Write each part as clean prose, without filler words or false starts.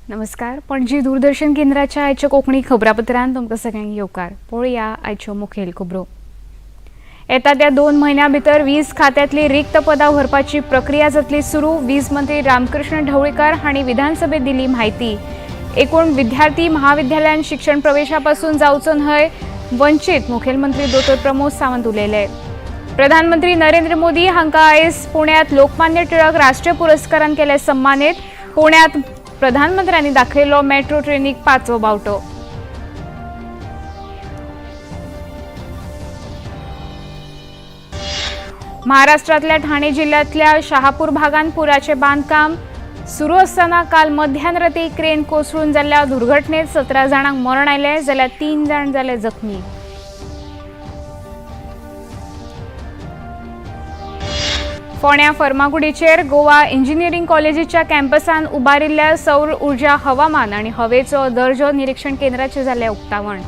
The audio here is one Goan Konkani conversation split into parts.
नमस्कार. पणजी दूरदर्शन केंद्राच्या आयच्या कोंकणी खबरापत्रांत तुमकां सगळ्यांक येवकार. पळोवया आयच्यो मुखेल खबरो. येता त्या 2 म्हयन्यां भितर वीज खात्यांतली रिक्त पदां भरपाची प्रक्रिया जातली सुरू. वीज मंत्री रामकृष्ण ढवळीकार हांणी विधानसभेत दिली म्हायती. एकूण विद्यार्थी महाविद्यालयान शिक्षण प्रवेशापासून जावचो न्हय वंचीत, मुखेलमंत्री दोतोर प्रमोद सावंत उलयले. प्रधानमंत्री नरेंद्र मोदी हांकां आयज पुण्यात लोकमान्य टिळक राष्ट्रीय पुरस्कारान केले सन्मानीत. पुण्यात प्रधानमंत्र्यांनी दाखयलो मेट्रो ट्रेनीक 5वो बावटो. महाराष्ट्रातल्या ठाणे जिल्ह्यातल्या शहापूर भागात पुलाचे बांधकाम सुरू असताना काल मध्यान राती क्रेन कोसळून जाल्ल्या दुर्घटनेत 17 जाणांक मरण आयलें, जाल्यार 3 जाण जाले जखमी. फोंड्या फर्मागुडीचेर गोवा इंजिनिअरिंग कॉलेजीच्या कॅम्पसान उबारिल्ल्या सौर ऊर्जा हवामान आनी हवेचो दर्जो निरीक्षण केंद्राचें जालें उक्तावण.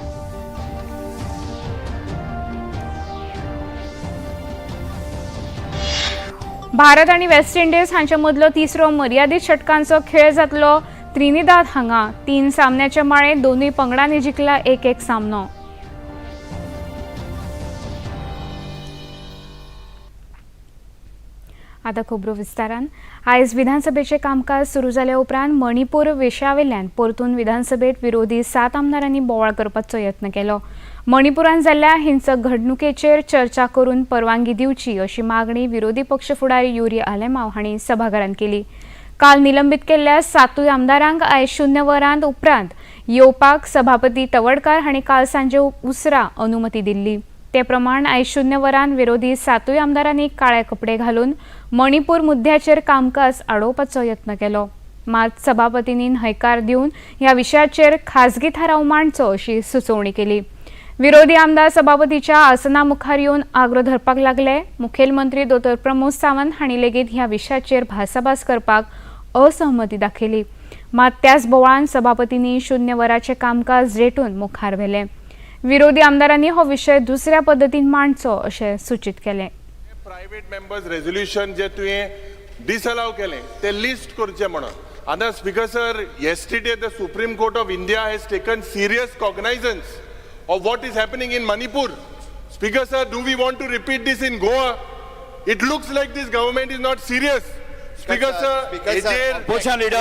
भारत आनी वेस्ट इंडिज हांचे मदलो तिसरो मर्यादीत षटकांचो खेळ जातलो त्रिनिदाद हांगा. 3 सामन्याच्या माळेंत दोनूय पंगडांनी जिखला 1-1 सामनो. आता खबरो विस्तारान. आयज विधानसभेचें कामकाज सुरू जाल्या उपरांत मणिपूर विशयावेल्यान परतून विधानसभेत विरोधी 7 आमदारांनी बोवाळ करपाचो यत्न केलो. मणिपुरान जाल्ल्या हिंसक घडणुकेचेर चर्चा करून परवानगी दिवची अशी मागणी विरोधी पक्ष फुडारी युरी आलेमाव हांणी सभाघरांत केली. काल निलंबीत केल्ल्या 7 आमदारांक आयज 0 वरांत उपरांत येवपाक सभापती तवडकार हांणी काल सांजे उसरा अनुमती दिल्ली. ते प्रमाण आयज 0 वरान विरोधी 7 आमदारांनी काळे कपडे घालून मणिपूर मुद्द्याचेर कामकाज आडोवपाचो यत्न केलो. मात सभापतींनी न्हयकार दिवन ह्या विशयाचेर खासगी थाराव मांडचो अशी सुचोवणी केली. विरोधी आमदार सभापतीच्या आसना मुखार येवन आग्रो धरपाक लागले. मुखेलमंत्री दोतोर प्रमोद सावंत हांणी लेगीत ह्या विशयाचेर भासाभास करपाक असहमती दाखयली. मात त्याच बोवाळान सभापतींनी 0 वराचें कामकाज रेटून मुखार व्हेलें. विरोधी आमदारांनी हो विशय दुसऱ्या पद्दतीन मांडचो अशें सूचित केलें. प्रायव्हेट मेंबर्स रेझोल्युशन जे तुवें डिसअलाव केलें तें लिस्ट करचें म्हणून. आतां speaker sir, yesterday the Supreme Court of India has taken serious cognizance of what is happening in Manipur. Speaker sir, do we want to repeat this in Goa? It looks like this government is not serious. Speaker sir, opposition leader,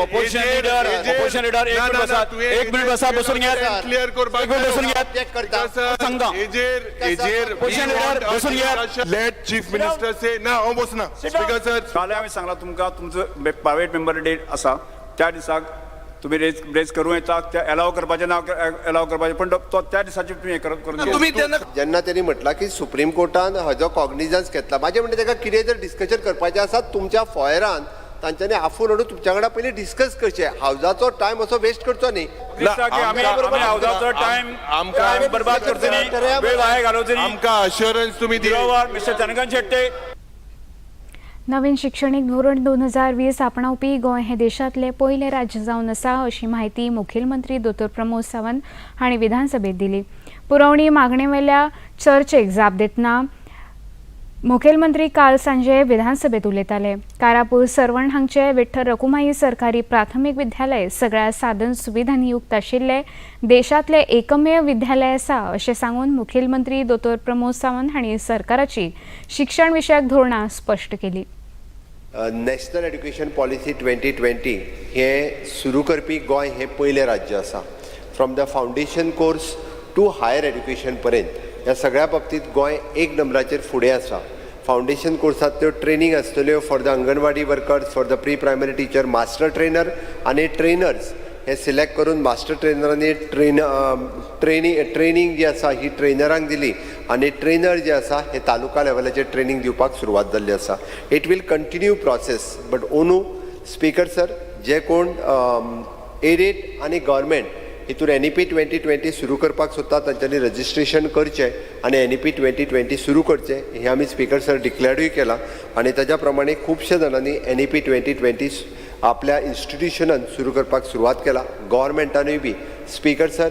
opposition leader, opposition leader, एक मिनिट बसा, एक मिनिट बसा, बसून घ्या. क्लियर करपाक एक मिनिट बसून घ्या. सांगता. एजेर एजेर Opposition leader, बसून घ्या. लेट चीफ मिनिस्टर से ना हांव बसना. स्पीकर सर, काल हांवें सांगलां तुमकां, तुमचो प्रायवेट मेंबर डेट आसा त्या दिसाक तुमी रेज करूं येता, ते एलाव करपाचें ना एलाव करपाचें, पण तो त्या दिसाचेर तुमी हें करून तुमी तेन्ना जेन्ना तेणी म्हटलां की सुप्रीम कोर्टान हाजो कॉग्निजन्स घेतला, म्हाजें म्हणणें ताका कितें जर डिस्कशन करपाचें आसा तुमच्या फॉयरान तांच्यांनी आफोवन हाडून तुमच्या वांगडा पयलीं डिस्कस करचें. हावजाचो टायम असो वेस्ट करचो न्ही. दिसता की आमी हावजाचो टायम आमकां बरबाद करचो न्ही, वेळ वाया घालोवचो न्ही. आमकां अश्युरन्स तुमी दिया. मिस्टर चंद्रकांत शेट्टे. नवीन शिक्षणीक धोरण 2020 आपणावपी गोंय हें देशांतलें पयलें राज्य जावन आसा अशी म्हायती मुखेलमंत्री दोतोर प्रमोद सावंत हांणी विधानसभेत दिली. पुरवणी मागणेवेल्या चर्चेक जाप दितना मुखेलमंत्री काल सांजे विधानसभेत उलयताले. कारापूर सर्वण हांगचे विठ्ठल रखुमाई सरकारी प्राथमीक विद्यालय सगळ्या साधन सुविधांनी युक्त आशिल्लें देशांतलें एकमेव विद्यालय आसा अशें सांगून मुखेलमंत्री दोतोर प्रमोद सावंत हांणी सरकाराची शिक्षण विशयक धोरणां स्पश्ट केली. नॅशनल एड्युकेशन पॉलिसी 2020 हें सुरू करपी गोंय हें पयलें राज्य आसा. From the foundation course to higher education पर्यंत ह्या सगळ्या बाबतींत गोंय एक नंबराचेर फुडें आसा. फावंडेशन कोर्सांतल्यो ट्रेनींग आसतल्यो for the anganwadi workers, for the pre primary teacher, master trainer आनी ट्रेनर्स हे सिलेक्ट करून मास्टर ट्रेनरांनी ट्रेनिंग जी आसा ही ट्रेनरांक दिली आनी ट्रेनर जे आसा हे तालुका लेवलाचेर ट्रेनींग दिवपाक सुरवात जाल्ली आसा. It will continue process, but ओनू स्पीकर सर, जे कोण एडेड आनी गव्हर्मेंट हितून एनईपी 2020 सुरू करपाक सोदता तांच्यांनी रजिस्ट्रेशन करचें आनी एनईपी 2020 सुरू करचें हें आमी स्पीकर सर डिक्लेरूय केलां आनी ताज्या प्रमाणे खुबशे जाणांनी एनईपी 2020 आपल्या इन्स्टिट्युशनान सुरू करपाक सुरवात केला. गव्हर्मेंटानूय बी स्पीकर सर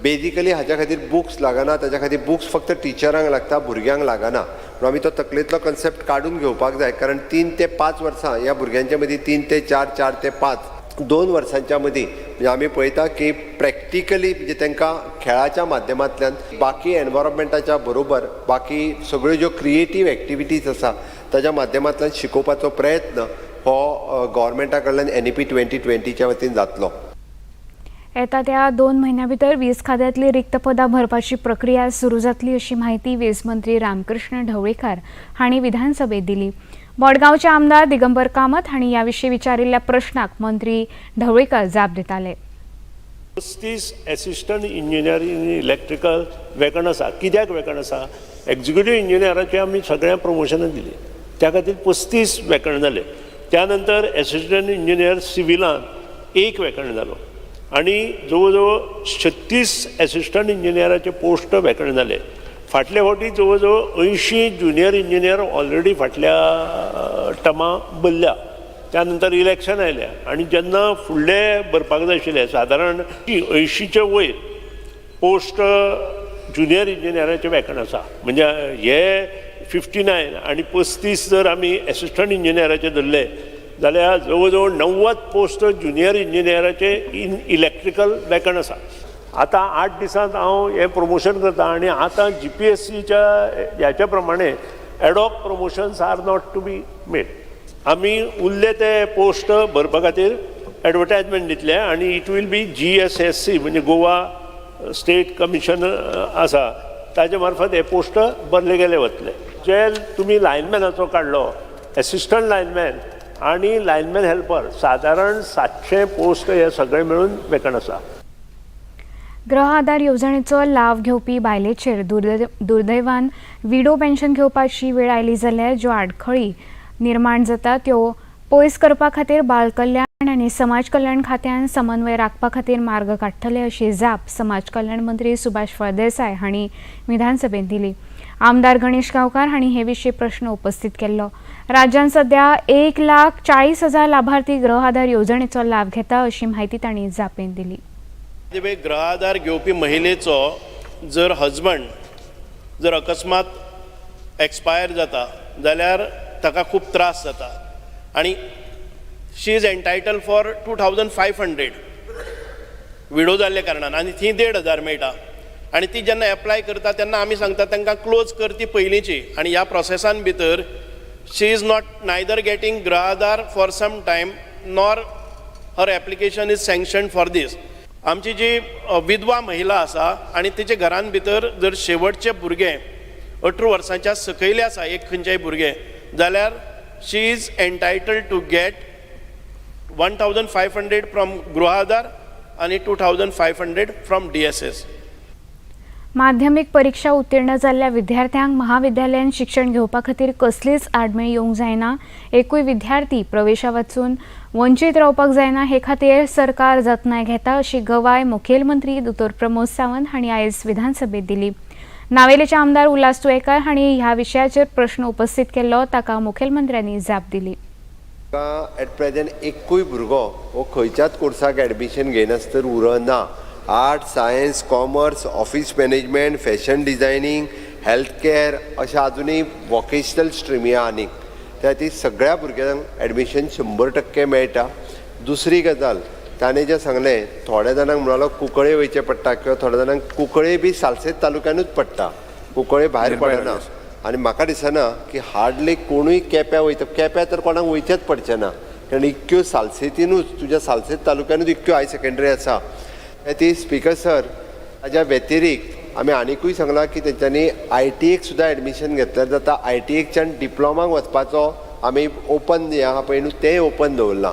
बेजिकली हाज्या खातीर बुक्स लागना, ताज्या खातीर बुक्स फक्त टिचरांक लागता, भुरग्यांक लागना. पूण आमी तो तकलेंतलो कन्सेप्ट काडून घेवपाक जाय, कारण 3 ते 5 वर्सां ह्या भुरग्यांच्या मदीं, 3 ते 4, 4 ते 5, 2 वर्सांच्या मदीं म्हणजे आमी पळयता की प्रॅक्टिकली म्हणजे तांकां खेळाच्या माध्यमांतल्यान बाकी एनवायरमेंटाच्या बरोबर बाकी सगळ्यो ज्यो क्रिएटीव एक्टिविटीज आसा ताज्या माध्यमांतल्यान शिकोवपाचो प्रयत्न हो गव्हर्मेंटा कडल्यान एनईपी 2020च्या वतीन जातलो. येता त्या 2 म्हयन्या भितर वीज खात्यांतली रिक्त पदां भरपाची प्रक्रिया सुरू जातली अशी म्हायती वीज मंत्री रामकृष्ण ढवळीकार हांणी विधानसभेत दिली. मडगांवचे आमदार दिगंबर कामत हांणी ह्या विशीं विचारिल्ल्या प्रश्नाक मंत्री ढवळीकार जाप दिताले. 35 assistant engineer in electrical vacant आसा. कित्याक वेकंट आसा? एग्जिक्युटीव इंजिनियराचे आमी सगळ्यांक प्रमोशनां दिली, त्या खातीर 35 वेकंट जाले. त्या नंतर एसिस्टंट इंजिनियर सिविलान एक वेकंट जालो आनी जवळ जवळ 36 एसिस्टंट इंजिनियराचे पोस्ट वेकंट जाले. फाटले फावटी जवळ जवळ 80 ज्युनियर इंजिनियर ऑलरेडी फाटल्या टर्मा भरल्या. त्या नंतर इलेक्शन आयलें आनी जेन्ना फुडले भरपाक जाय आशिल्ले, सादारण 80चे वयर पोस्ट ज्युनियर इंजिनियराचे वेकंट आसा. म्हणजे हे 59 आनी 35 जर आमी एसिस्टंट इंजिनियराचे धरले जाल्यार जवळ जवळ 90 पोस्ट ज्युनियर इंजिनियराचे इन इलेक्ट्रिकल वेकंट आसा. आतां 8 दिसांत हांव हें प्रमोशन करता आनी आतां जीपीएससीच्या ह्याच्या प्रमाणे ad hoc promotions are not to be made. आमी उरले ते पोस्ट भरपा खातीर एडवर्टायजमेंट दितले आनी it will be GSSC, म्हणजे गोवा स्टेट कमिशन आसा, ताजे मार्फत हे पोस्ट भरले गेले वतले. जे तुमी लायनमॅनाचो काडलो, एसिस्टंट लायनमॅन आनी लायनमॅन हेल्पर, सादारण 700 पोस्ट हे सगळे मेळून वेकंट आसा. गृह आधार येवजणेचो लाव घेवपी बायलेचेर दुर्दैवान विडो पेन्शन घेवपाची वेळ आयली जाल्यार ज्यो आडखळी निर्माण जाता त्यो पयस करपा खातीर बाल कल्याण आनी समाज कल्याण खात्यान समन्वय राखपा खातीर मार्ग काडटले अशी जाप समाज कल्याण मंत्री सुभाष फळदेसाय हांणी विधानसभेत दिली. आमदार गणेश गांवकार हांणी हे विशीं प्रश्न उपस्थित केल्लो. राज्यांत सध्या 1,40,000 लाभार्थी गृह आधार येवजणेचो लाव घेता अशी म्हायती तांणी जापेन दिली. म्हणजे गृह घेवपी महिलेचो जर हजबंड जर अकस्मात एक्सपायर जाता जाल्यार ताका खूब त्रास जाता आनी she is entitled for 2500 widow जाल्ल्या कारणान आनी थंय 1500 मेळटा. आनी ती जेन्ना एप्लाय करता तेन्ना आमी सांगता तांकां क्लोज कर ती पयलींची. आनी ह्या प्रोसेसान भितर she is not neither getting Gruha Aadhaar for some time nor her application is sanction for this. आमची जी विधवा महिला आसा आनी तिच्या घरान भितर जर शेवटचें भुरगें 18 वर्सांच्या सकयलें आसा एक खंयचेंय भुरगें जाल्यार she is entitled to get 1500 from Gruha Aadhaar आनी 2500 from DSS. माध्यमीक परिक्षा उत्तीर्ण जाल्ल्या विद्यार्थ्यांक महाविद्यालयांत शिक्षण घेवपा खातीर कसलीच आडमेळी येवंक जायना, एकूय विद्यार्थी प्रवेशा वचून वंचीत रावपाक जायना हे खातीर सरकार जतनाय घेता अशी गवाय मुखेलमंत्री दोतोर प्रमोद सावंत हांणी आयज विधानसभेत दिली. नावेलेचे आमदार उल्हास तुयेकार हांणी ह्या विशयाचेर प्रश्न उपस्थित केल्लो, ताका मुखेलमंत्र्यांनी जाप दिली. एट प्रेझेंट एकूय भुरगो हो खंयच्याच कोर्साक एडमिशन घेयनासतर उरना. Art, science, commerce, office management, fashion designing, health care अशा अजुनूय वॉकेशनल स्ट्रिमी आहा आनीक. त्या खातीर सगळ्या भुरग्यांक एडमिशन 100% मेळटा. दुसरी गजाल, ताणें जें सांगलें, थोड्या जाणांक म्हणलो कुंकळे वयचें पडटा किंवा थोड्या जाणांक कुंकळे बी सालसेत तालुक्यानूच पडटा, कुंकळे भायर पडना. आनी म्हाका दिसना की हार्डली कोणूय केप्यां वयता. केप्यां तर कोणाक वयचेंच पडचें ना, कारण इतक्यो सालसेतीनूच, तुज्या सालसेत तालुक्यानूच इतक्यो हाय सेकेंडरी आसा. ती स्पीकर सर, ताज्या व्यतिरिक्त आमी आनिकूय सांगलां की तेंच्यांनी आयटीएक सुद्दां एडमिशन घेतल्यार जाता. आयटीएकच्यान डिप्लोमाक वचपाचो आमी ओपन हें आहा पळय न्हू, तेंय ओपन दवरलां.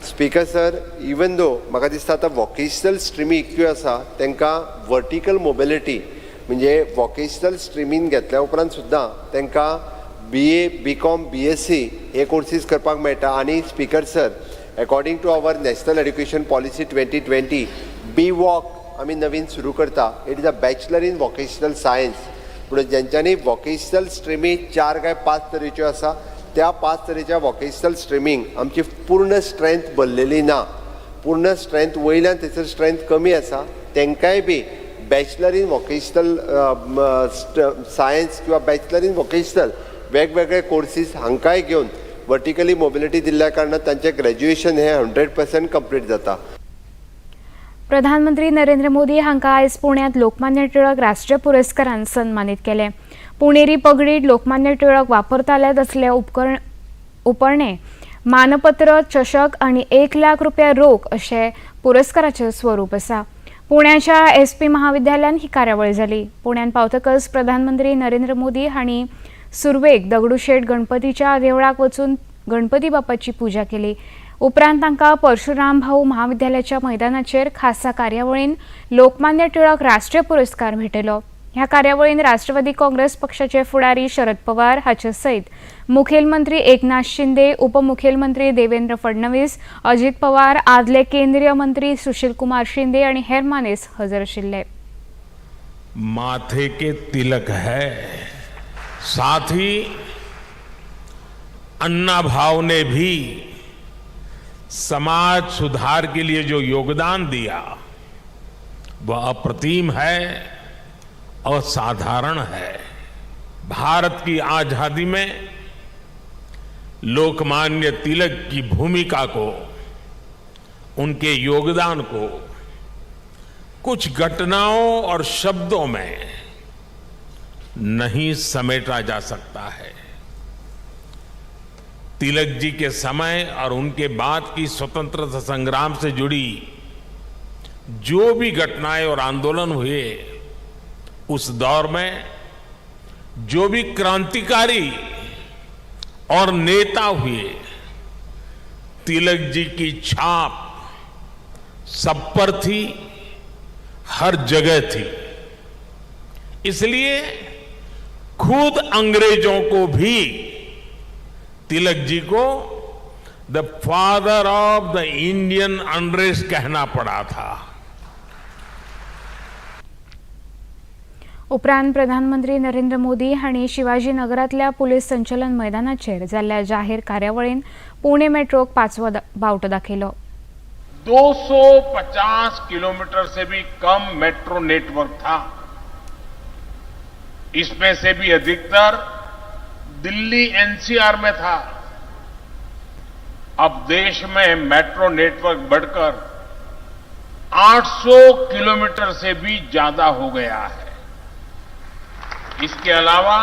स्पीकर सर, इवन दो म्हाका दिसता आतां वॉकेशनल स्ट्रिमी इतक्यो आसा, तांकां वर्टिकल मोबिलिटी म्हणजे वॉकेशनल स्ट्रिमीन घेतल्या उपरांत सुद्दां तांकां BA, BCom, BSc हे कोर्सीस करपाक मेळटा. आनी speaker sir, according to our National Education Policy 2020, B Voc आमी नवीन सुरू करता. It is a bachelor in vocational science. म्हणून जेंच्यांनी वॉकेशनल स्ट्रिमी चार काय पांच तरेच्यो आसा, त्या पांच तरेच्या वॉकेशनल स्ट्रिमींक आमची पूर्ण स्ट्रेंथ भरलेली ना, पूर्ण स्ट्रेंथ वयल्यान थंयसर स्ट्रेंथ कमी आसा, तांकांय बी बॅचलर इन वॉकेशनल सायन्स किंवा बॅचलर इन वॉकेशनल वेगवेगळे कोर्सीस हांकांय घेवन वर्टिकली मोबिलिटी दिल्ल्या कारणान तांचें ग्रॅज्युएशन हें 100% कंप्लीट जाता. प्रधानमंत्री नरेंद्र मोदी हांकां आयज पुण्यांत लोकमान्य टिळक राष्ट्रीय पुरस्कारान सन्मानीत केले. पुणेरी पगडीत लोकमान्य टिळक वापरताले तसले उपकरण उपरणे, मानपत्र, चषक आनी 1 लाख रुपया रोख अशें पुरस्काराचें स्वरूप आसा. पुण्याच्या एसपी महाविद्यालयान ही कार्यावळ जाली. पुण्यान पावतकच प्रधानमंत्री नरेंद्र मोदी हांणी सुरवेक दगडूशेठ गणपतीच्या देवळाक वचून गणपती बाप्पाची पुजा केली. उपरांत तांकां परशुराम भाऊ महाविद्यालयाच्या मैदानाचेर खासा कार्यावळीन लोकमान्य टिळक राष्ट्रीय पुरस्कार भेटयलो. ह्या कार्यावळीन राष्ट्रवादी काँग्रेस पक्षाचे फुडारी शरद पवार हाचे सयत मुखेलमंत्री एकनाथ शिंदे, उपमुखेलमंत्री देवेंद्र फडणवीस, अजित पवार, आदले केंद्रीय मंत्री सुशील कुमार शिंदे आनी हेर मानेस्त हजर आशिल्ले. माथे के तिलक है. साथ ही अन्ना भाव ने भी समाज सुधार के लिए जो योगदान दिया, वह अप्रतिम है, असाधारण है. भारत की आजादी में लोकमान्य तिलक की भूमिका को, उनके योगदान को कुछ घटनाओं और शब्दों में नहीं समेटा जा सकता है. तिलक जी के समय और उनके बाद की स्वतंत्रता संग्राम से जुड़ी जो भी घटनाएं और आंदोलन हुए, उस दौर में जो भी क्रांतिकारी और नेता हुए, तिलक जी की छाप सब पर थी, हर जगह थी. इसलिए खुद अंग्रेजों को भी तिलक जी को "the father of the Indian unrest" कहना पड़ा था. उपरांत प्रधानमंत्री नरेंद्र मोदी हांणी शिवाजी नगरांतल्या पुलीस संचलन मैदानाचेर जाल्ल्या जाहीर कार्यावळीन पुणे मेट्रोक पांचवो बावटो दाखयलो. 250 किलोमीटर से भी कम मेट्रो नेटवर्क था. इसमें से भी अधिकतर दिल्ली एनसीआर में था. अब देश में मेट्रो नेटवर्क बढ़कर 800 किलोमीटर से भी ज्यादा हो गया है. इसके अलावा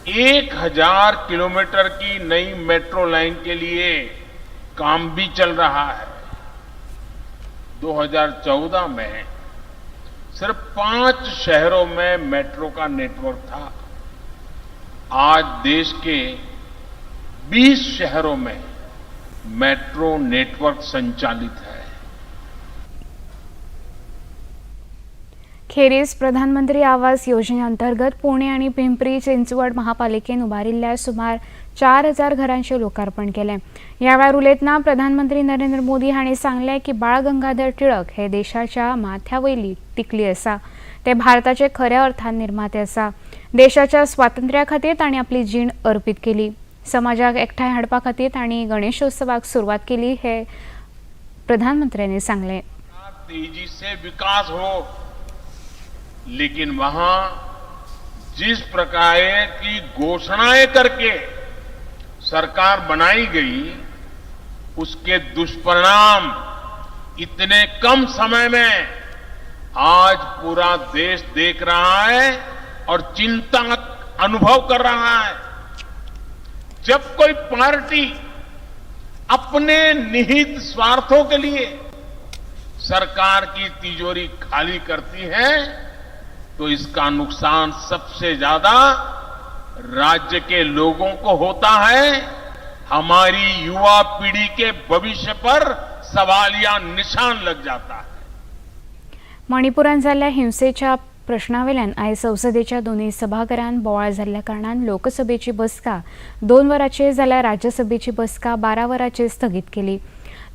1000 किलोमीटर की नई मेट्रो लाइन के लिए काम भी चल रहा है. 2014 में सिर्फ पांच शहरों में मेट्रो का नेटवर्क था. आज देश के 20 शहरों में मेट्रो नेटवर्क संचालित है. खेरीज प्रधानमंत्री आवास योजने अंतर्गत पुणे आनी पिंपरी चिंचवड महापालिकेन उबारिल्ल्या सुमार 4000 घरांचें लोकार्पण केलें. ह्या वेळार उलयतना प्रधानमंत्री नरेंद्र मोदी हांणी सांगलें की बाळ गंगाधर टिळक हे देशाच्या माथ्या वयली तिकली आसा. ते भारताचे खऱ्या अर्थान निर्माते आसा. देशाच्या स्वातंत्र्या खातीर तांणी आपली जीण अर्पीत केली. समाजाक एकठांय हाडपा खातीर तांणी गणेशोत्सवाक सुरवात केली, हे प्रधानमंत्र्यांनी सांगलें. तेजी से विकास हो, लेकिन वहां जिस प्रकार की घोषणाएं करके सरकार बनाई गई, उसके दुष्परिणाम इतने कम समय में आज पूरा देश देख रहा है और चिंता अनुभव कर रहा है. जब कोई पार्टी अपने निहित स्वार्थों के लिए सरकार की तिजोरी खाली करती है, तो इसका नुकसान सबसे ज्यादा राज्य के लोगों को होता है. हमारी युवा पीढ़ी के भविष्य पर सवालिया निशान लग जाता है. मणिपुरांत जाल्ल्या हिंसेच्या प्रश्नावेल्यान आयज संसदेच्या दोनूय सभाघरांत बोवाळ जाल्ल्या कारणान लोकसभेची बसका 2 वरांचेर जाल्यार राज्यसभेची बसका 12 वरांचेर स्थगीत केली.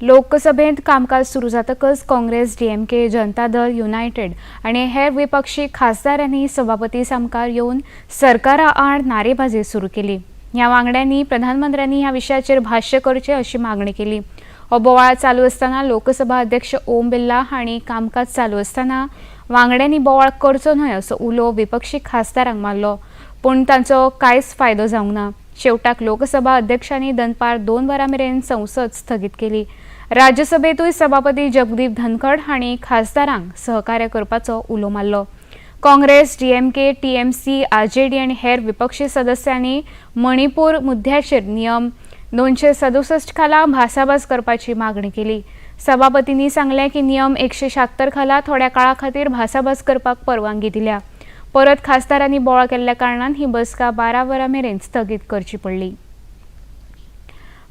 लोकसभेंत कामकाज सुरू जातकच काँग्रेस, डीएमके, जनता दल युनायटेड आनी हेर विपक्षी खासदारांनी सभापती सामकार येवन सरकारा आड नारेबाजी सुरू केली. ह्या वांगड्यांनी प्रधानमंत्र्यांनी ह्या विशयाचेर भाश्य करचें अशी मागणी केली. हो बोवाळ चालू आसतना लोकसभा अध्यक्ष ओम बिर्ला हांणी कामकाज चालू आसतना वांगड्यांनी बोवाळ करचो न्हय असो उलो विपक्षी खासदारांक मारलो, पूण तांचो कांयच फायदो जावंक ना. शेवटाक लोकसभा अध्यक्षांनी दनपार 2 वरां मेरेन संसद स्थगीत केली. राज्यसभेंतूय सभापती जगदीप धनखड हांणी खासदारांक सहकार्य करपाचो उलो मारलो. काँग्रेस, डीएमके, टीएमसी, आरजेडी आनी हेर विपक्षी सदस्यांनी मणिपूर मुद्द्याचेर नियम 267 खाला भासाभास करपाची मागणी केली. सभापतींनी सांगलें की नियम 176 खाला थोड्या काळा खातीर भासाभास करपाक परवानगी दिल्या. परत खासदारांनी बोवाळ केल्ल्या कारणान ही बसका 12 वरां मेरेन स्थगीत करची पडली.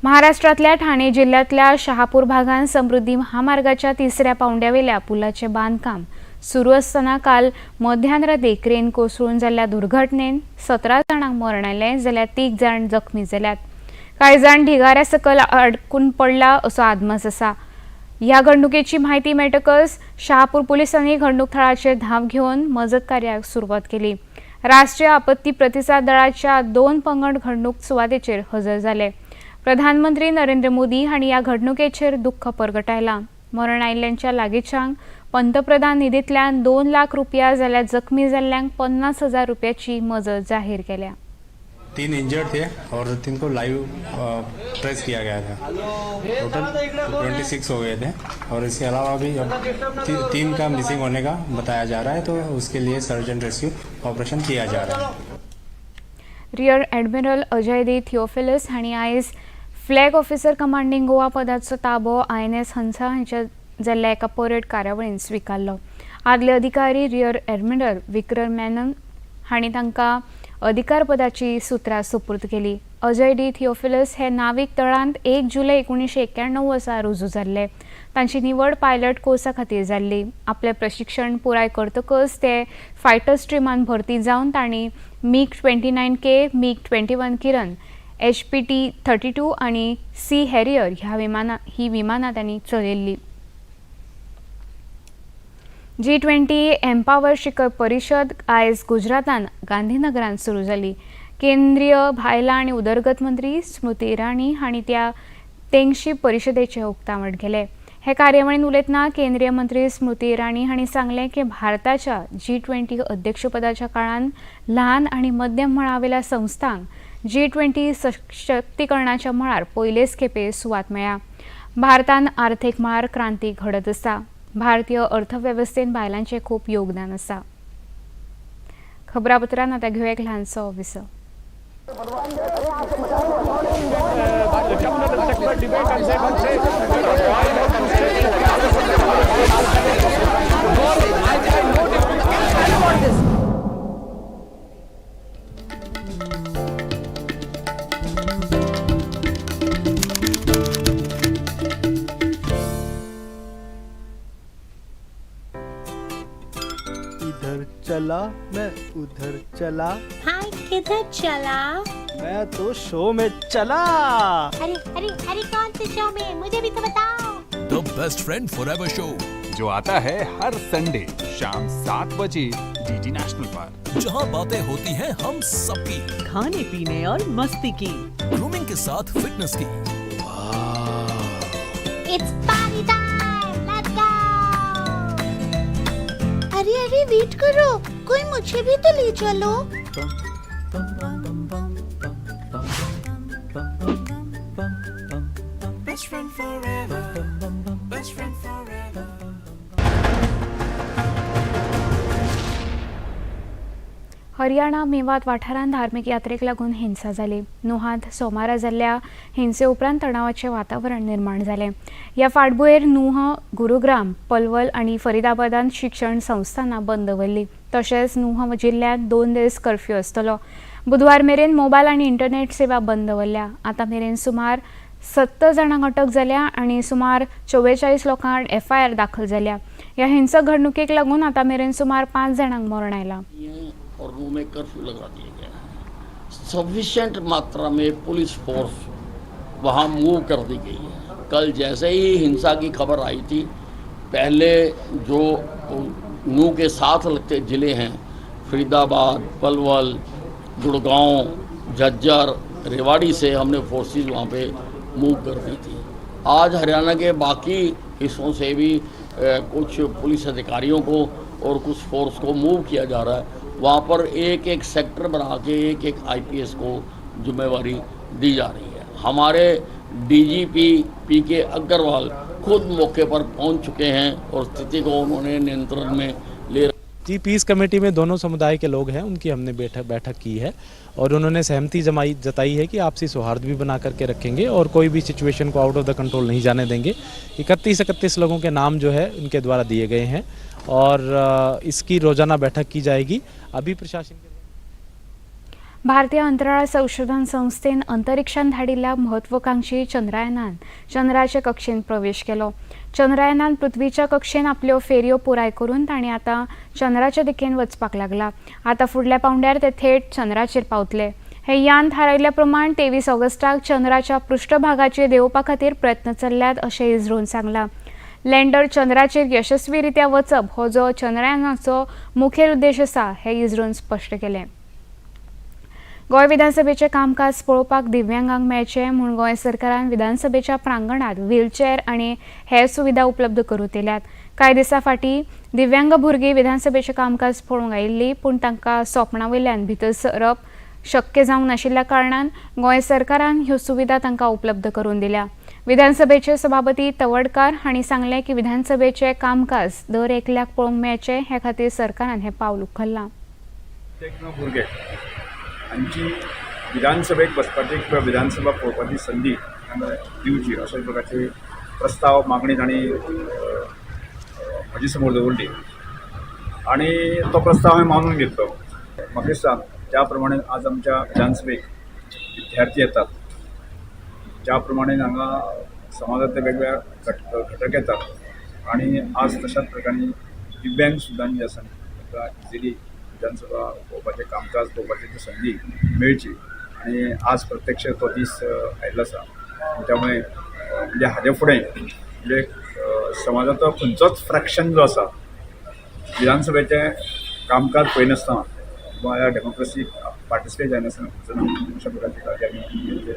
महाराष्ट्रांतल्या ठाणे जिल्ह्यांतल्या शहापूर भागांत समृद्धी महामार्गाच्या तिसऱ्या पावंड्यावेल्या पुलाचें बांदकाम सुरू आसतना काल मध्यान राती क्रेन कोसळून जाल्ल्या दुर्घटनेन 17 जाणांक मरण आयलें जाल्यार 3 जाण जखमी जाल्यात. कांय जाण ढिगाऱ्या सकयल अडकून पडला असो आदमास आसा. ह्या घडणुकेची म्हायती मेळटकच शहापूर पुलिसांनी घडणूक थळाचेर धांव घेवन मजत कार्याक सुरवात केली. राष्ट्रीय आपत्ती प्रतिसाद दळाच्या 2 पंगड घडणूक सुवातेचेर हजर जाले. प्रधानमंत्री नरेंद्र मोदी हांणी ह्या घडणुकेचेर दुख्ख परगटायलां. मरण आयिल्ल्यांच्या लागींच्यांक पंतप्रधान निधींतल्यान 2 लाख रुपया जाल्यार जखमी जाल्ल्यांक 50,000 रुपयाची मजत जाहीर केल्या. 3 इंजर्ड थे और 3 को लाइव ट्रेस किया गया था. टोटल 26 हो गए थे और इसके अलावा भी अब 3 का मिसिंग होने का बताया जा रहा है, तो उसके लिए सर्च एंड रेस्क्यू ऑपरेशन किया जा रहा है. Rear admiral Ajay D Theophilus हांणी आयज फ्लॅग ऑफिसर कमांडींग गोवा पदाचो ताबो INS हंसा हांच्या जाल्ल्या एका परेड कार्यावळीन स्विकारलो. आदले अधिकारी रियर ॲडमिरल विक्रम मेनन हांणी तांकां अधिकारपदाची सुत्रां सुपूर्द केली. अजय डी थिओफिलस हे नावीक दळांत 1 जुलय 1991 वर्सा रुजू जाल्ले. तांची निवड पायलट कोर्सा खातीर जाल्ली. आपलें प्रशिक्षण पुराय करतकच ते फायटर स्ट्रिमान भरती जावन तांणी मिग 29K, MiG 21 किरण, HPT 32 आनी सी हॅरियर ह्या विमानां ही विमानां तांणी चलयल्ली. G20 empower शिखर परिशद आयज गुजरातान गांधीनगरांत सुरू जाली. केंद्रीय बायलां आनी उदरगत मंत्री स्मृती इराणी हांणी त्या तेंगशी परिशदेचें उक्तावण केलें. हे कार्यावळीन उलयतना केंद्रीय मंत्री स्मृती इराणी हांणी सांगलें की भारताच्या G20 अध्यक्षपदाच्या काळांत ल्हान आनी मध्यम मळावेल्या संस्थांक G20 सशक्तीकरणाच्या मळार पयलेच खेपे सुवात मेळ्ळ्या. भारतान आर्थीक मळार क्रांती घडत आसा. भारतीय अर्थवेवस्थेत बायलांचें खूब योगदान आसा. खबरापत्रान आतां घेवया एक ल्हानसो विसव. इधर चला मैं उधर चला, हाय किधर चला? मैं तो शो में चला. अरे अरे अरे कौन से शो में, मुझे भी तो बताओ. The best friend forever show जो आता है हर संडे शाम 7 बजे डीडी नेशनल पर, जहां बातें होती हैं हम सबकी, खाने पीने और मस्ती की, ग्रूमिंग के साथ फिटनेस की. It's party time, let's go. अरे अरे वेट करो, कोई मुझे भी तो ले चलो. Best friend forever, best friend forever. Haryana Mewat वाठारांत धार्मीक यात्रेक लागून हिंसा जाली. नुहांत सोमारा जाल्ल्या हिंसे उपरांत तणावाचें वातावरण निर्माण जालें. ह्या फाटभुंयेर नुह, गुरुग्राम, पलवल आनी फरीदाबादांत शिक्षण संस्थानां बंद दवरली. तशेंच नुह जिल्ल्यांत 2 दीस कर्फ्यू आसतलो. बुधवार मेरेन मोबायल आनी इंटरनेट सेवा बंद दवरल्या. आतां मेरेन सुमार 70 जाणांक अटक जाल्या आनी सुमार 44 लोकां आड FIR दाखल जाल्या. ह्या हिंसक घडणुकेक लागून आतां मेरेन सुमार 5 जाणांक मरण आयलां. और नूह में कर्फ्यू लगा दिया गया है. सफिशिएंट मात्रा में पुलिस फोर्स वहाँ मूव कर दी गई है। कल जैसे ही हिंसा की खबर आई थी, पहले जो नूह के साथ लगते ज़िले हैं, फरीदाबाद, पलवल, गुड़गांव, झज्जर, रेवाड़ी से हमने फोर्सेस वहाँ पे मूव कर दी थी। आज हरियाणा के बाकी हिस्सों से भी कुछ पुलिस अधिकारियों को और कुछ फोर्स को मूव किया जा रहा है। वहाँ पर एक एक सेक्टर बना के एक एक आईपीएस को जिम्मेवारी दी जा रही है। हमारे डीजीपी पीके अग्रवाल खुद मौके पर पहुंच चुके हैं और स्थिति को उन्होंने नियंत्रण में ले जी, पीस कमेटी में दोनों समुदाय के लोग हैं, उनकी हमने बैठक बैठक की है और उन्होंने सहमति जमाई जताई है कि आपसी सौहार्द भी बना करके रखेंगे और कोई भी सिचुएशन को आउट ऑफ the control नहीं जाने देंगे। 31 31 लोगों के नाम जो है उनके द्वारा दिए गए हैं और इसकी रोज़ाना बैठक की जाएगी। अभी प्रशासन के भारतीय अंतराळ संशोधन संस्थेन अंतरिक्षात धाडिल्ल्या महत्वाकांक्षी चंद्रयानान चंद्राचे कक्षेन प्रवेश केलो. चंद्रयानान पृथ्वीच्या कक्षेन आपल्यो फेरयो पुराय करून तांणी आतां चंद्राच्या दिकेन वचपाक लागला. आतां फुडल्या पावंड्यार ते थेट चंद्राचेर पावतले. हे यान थारायिल्ल्या प्रमाण 23 ऑगस्टाक चंद्राच्या पृष्ठभागाचेर देंवपा खातीर प्रयत्न चल्ल्यात अशें इस्रोन सांगलां. लँडर चंद्राचेर यशस्वीरित्या वचप हो जो चंद्रयानाचो मुखेल उद्देश आसा हें इस्रोन स्पश्ट केलें. गोंय विधानसभेचें कामकाज पळोवपाक दिव्यांगांक मेळचें म्हूण गोंय सरकारान विधानसभेच्या प्रांगणात व्हीलचेअर आनी हेर सुविधा उपलब्ध करून दिल्यात. कांय दिसां फाटीं दिव्यांग भुरगीं विधानसभेचें कामकाज पळोवंक आयिल्लीं, पूण तांकां सोपणा वयल्यान भितर सरप शक्य जावंक नाशिल्ल्या कारणान गोंय सरकारान ह्यो सुविधा तांकां उपलब्ध करून दिल्या. विधानसभेचे सभापती तवडकार हांणी सांगलें की विधानसभेचें कामकाज दर एकल्याक पळोवंक मेळचें हे खातीर सरकारान हें पावल उखल्लां. भुरगे हांची विधानसभेक बसपाची किंवा विधानसभा पळोवपाची संदी तांकां दिवची अशा प्रकारचे प्रस्ताव, मागणी तांणी म्हजे समोर दवरली आनी तो प्रस्ताव हांवें मानून घेतलो. म्हाका दिसता ज्या प्रमाणे आज आमच्या विधानसभेक विद्यार्थी येतात, ज्या प्रमाणे हांगा समाजांतले वेगवेगळ्या घटक येतात आनी आज तशाच प्रकारे दिव्यांग सुद्दां जे आसा तांकां इजिली विधानसभा पळोवपाचें, कामकाज पळोवपाची ती संदी मेळची आनी आज प्रत्यक्ष तो दीस आयिल्लो आसा. त्यामुळे म्हणजे हाजे फुडें म्हणजे समाजाचो खंयचोच फ्रॅक्शन जो आसा विधानसभेचें कामकाज पळयनासतना किंवा ह्या डेमोक्रेसीक पार्टिसिपेट जायनासतना वचना अशा प्रकारची काळजी आमी घेतली.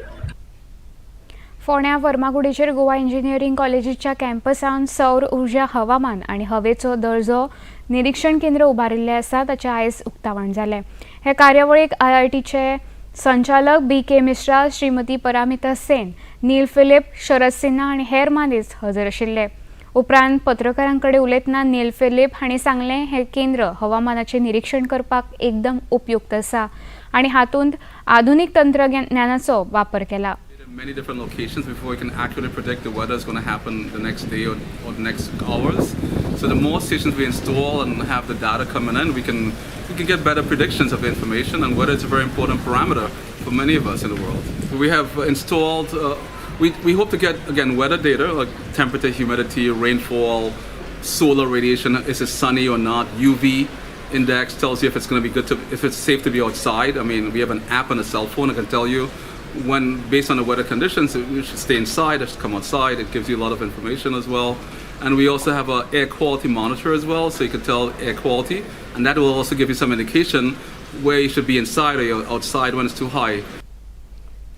फोंड्या फर्मागुडीचेर गोवा इंजिनियरींग कॉलेजीच्या कॅम्पसांत सौर उर्जा, हवामान आनी हवेचो दर्जो निरीक्षण केंद्र उबारिल्लें आसा, ताचें आयज उक्तावण जालें. हे कार्यावळीक आयआयटीचे संचालक बी के मिश्रा, श्रीमती परामिता सेन, नील फिलीप, शरद सिन्हा आनी हेर मानेस्त हजर आशिल्ले. उपरांत पत्रकारां कडेन उलयतना नील फिलीप हांणी सांगलें, हें केंद्र हवामानाचें निरीक्षण करपाक एकदम उपयुक्त आसा आनी हातूंत आधुनीक तंत्रज्ञानाचो वापर केला. Many different locations before we can accurately predict the weather is going to happen the next day or the next hours. So the more stations we install and have the data coming in, we can get better predictions of the information, and weather is a very important parameter for many of us in the world. We have installed. We hope to get, again, weather data like temperature, humidity, rainfall, solar radiation, is it sunny or not, UV index tells you if it's going to be good to if it's safe to be outside. I mean, we have an app on a cell phone that can tell you when, based on the weather conditions, you should stay inside or should come outside. It gives you a lot of information as well. And we also have a air quality monitor as well, so you can tell air quality, and that will also give you some indication where you should be inside or you're outside when it's too high.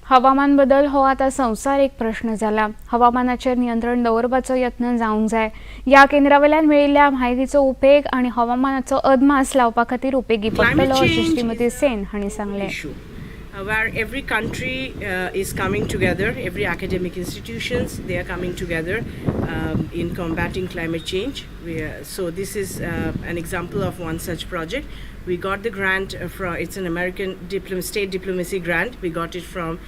हवामान बदल हो आतां संवसारीक प्रश्न जाला. हवामानाचेर नियंत्रण दवरपाचो यत्न जावंक जाय. ह्या केंद्रा वयल्यान मेळिल्ल्या म्हायतीचो उपेग आनी हवामानाचो अदमास लावपा खातीर उपेगी पडटलो अशें श्रीमती सेन हांणी सांगलें. Where every country is coming together, every academic institutions, they are coming together in combating climate change. So this is an example of one such project. We got the grant from, it's an American state diplomacy grant. We got it from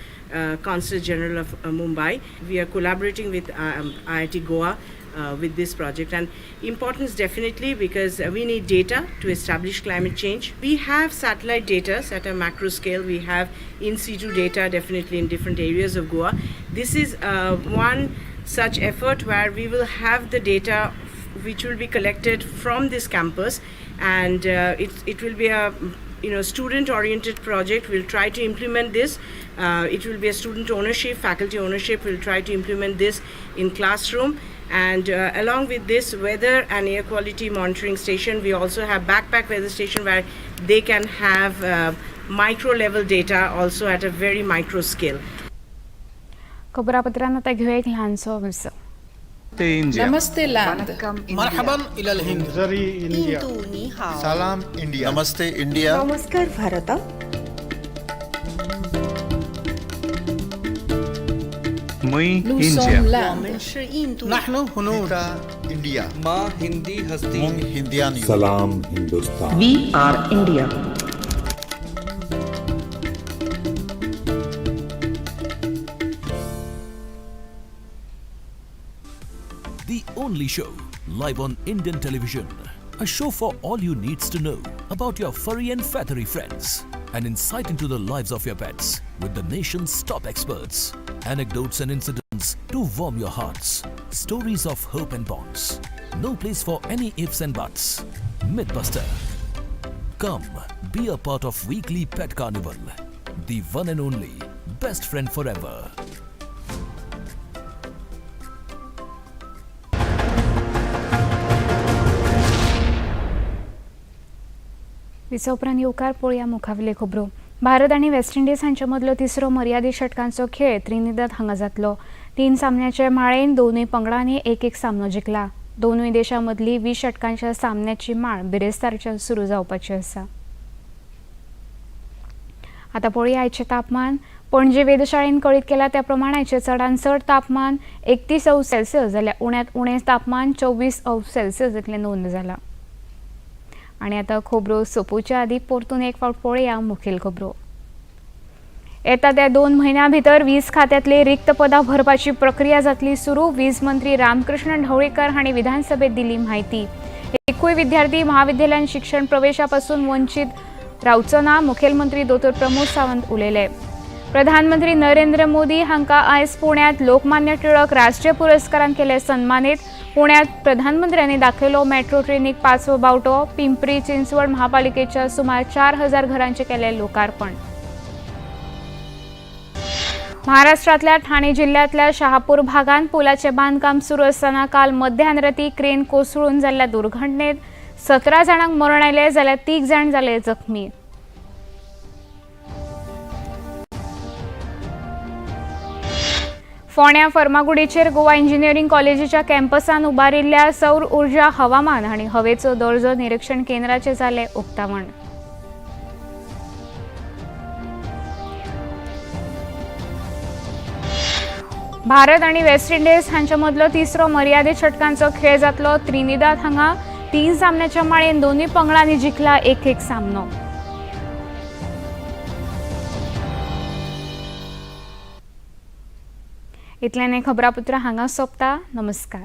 Consul General of Mumbai. We are collaborating with IIT Goa with this project, and importance definitely because we need data to establish climate change. We have satellite data at a macro scale. We have in situ data definitely in different areas of Goa. This is one such effort where we will have the data which will be collected from this campus, and it will be a student oriented project. We'll try to implement this. It will be a student ownership, faculty ownership. We'll try to implement this in classroom. And along with this weather and air quality monitoring station, we also have backpack weather station where they can have micro level data also at a very micro scale. खबरापत्रांत आतां घेवया एक ल्हानसो विसव. नमस्ते लैंड. मरहबन इलल हिंद. इंडिया. सलाम इंडिया. नमस्ते इंडिया. नमस्कार भारत. नहनु हुनूद इंडिया. मां हिंदी हस्ती. मुंग हिंदियान. सलाम Hindustan. We are India. The only show live on Indian television. A show for all you needs to know about your furry and feathery friends. An insight into the lives of your pets with the nation's top experts. Anecdotes and incidents to warm your hearts. Stories of hope and bonds. No place for any ifs and buts. Mythbuster. Come, be a part of weekly pet carnival. The one and only best friend forever. विसा उपरांत येवकार पळोवया मुखावेल्यो खबरो. भारत आनी वेस्ट इंडिज हांचे मदलो तिसरो मर्यादीत षटकांचो खेळ त्रिनिदाद हांगा जातलो. 3 सामन्याचे माळेन दोनूय पंगडांनी एक एक सामनो जिखला. दोनूय देशां मदली 20 षटकांच्या सामन्याची माळ बिरेस्तारच्यान सुरू जावपाची आसा. आतां पळोवया आयचें तापमान. पणजे वेधशाळेन कळीत केला त्या प्रमाण आयचें चडांत चड तापमान 31 अंश सेल्सियस जाल्यार उण्यांत उणें तापमान 24 अंश सेल्सियस इतलें नोंद जालां. आनी आतां खबरो सोंपोवच्या आदीं परतून एक फावट पळोवया मुखेल खबरो. येता त्या 2 म्हयन्यां भितर वीज खात्यांतली रिक्त पदां भरपाची प्रक्रिया जातली सुरू. वीज मंत्री रामकृष्ण ढवळीकर हांणी विधानसभेत दिली म्हायती. एकूय विद्यार्थी महाविद्यालयान शिक्षण प्रवेशा पासून वंचीत रावचो ना, मुखेलमंत्री दोतोर प्रमोद सावंत उलयले. प्रधानमंत्री नरेंद्र मोदी हांकां आयज पुण्यांत लोकमान्य टिळक राष्ट्रीय पुरस्कारान केले सन्मानीत. पुण्यांत प्रधानमंत्र्यांनी दाखयलो मेट्रो ट्रेनीक 5वो बावटो. पिंपरी चिंचवड महापालिकेच्या सुमार 4000 घरांचें केलें लोकार्पण. महाराष्ट्रांतल्या ठाणे जिल्ह्यांतल्या शहापूर भागांत पुलाचें बांदकाम सुरू आसतना काल मध्यानराती क्रेन कोसळून जाल्ल्या दुर्घटनेत 17 जाणांक मरण आयलें जाल्यार 3 जाण जाले जखमी. फोंड्या फर्मागुडीचेर गोवा इंजिनिअरिंग कॉलेजीच्या कॅम्पसान उबारिल्ल्या सौर ऊर्जा हवामान आनी हवेचो दर्जो निरीक्षण केंद्राचें जालें उक्तावण. भारत आनी वेस्ट इंडिज हांचे मदलो तिसरो मर्यादीत षटकांचो खेळ जातलो त्रिनिदाद हांगा. 3 सामन्याच्या माळेन दोनूय पंगडांनी जिखला एक एक सामनो. इतल्यान खबरापत्र हांगा सोंपता. नमस्कार.